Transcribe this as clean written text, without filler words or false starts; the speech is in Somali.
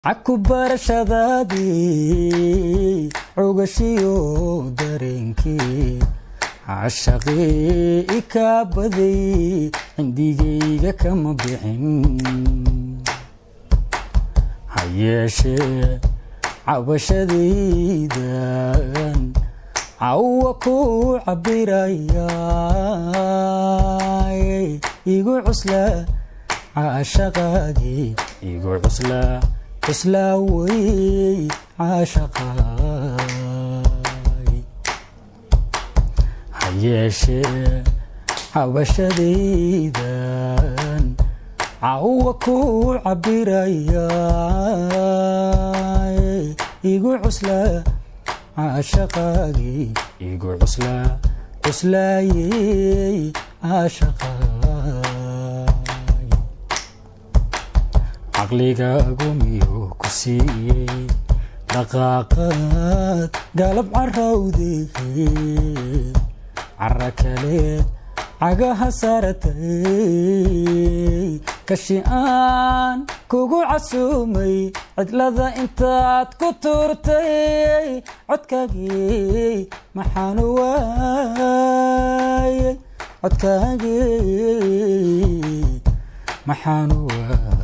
Caku barashadaadii, cugashiyo dareenkii cashaqii ikaa baday, cindigayga kama bixin. Ha yeeshee cabashadaydan cawa ku cabiraya, igu cusla caashaqaagii, igu cusla, cuslaa wey caashaqaay. Ha yeeshee cabashadaydan cawa ku cabiraya, igu cusla caashaqaagii, igu cusla, cuslaayey caashaqaay. Caqligaagu miyuu ku siiyey dhaqaaqaad galab carowday, cara kale cagaha saartay, kashi aan kugu casuumay cidlada intaad ku tuurtay? Codkaagii maxaanu waayey? Codkaagii maxaanu waayey?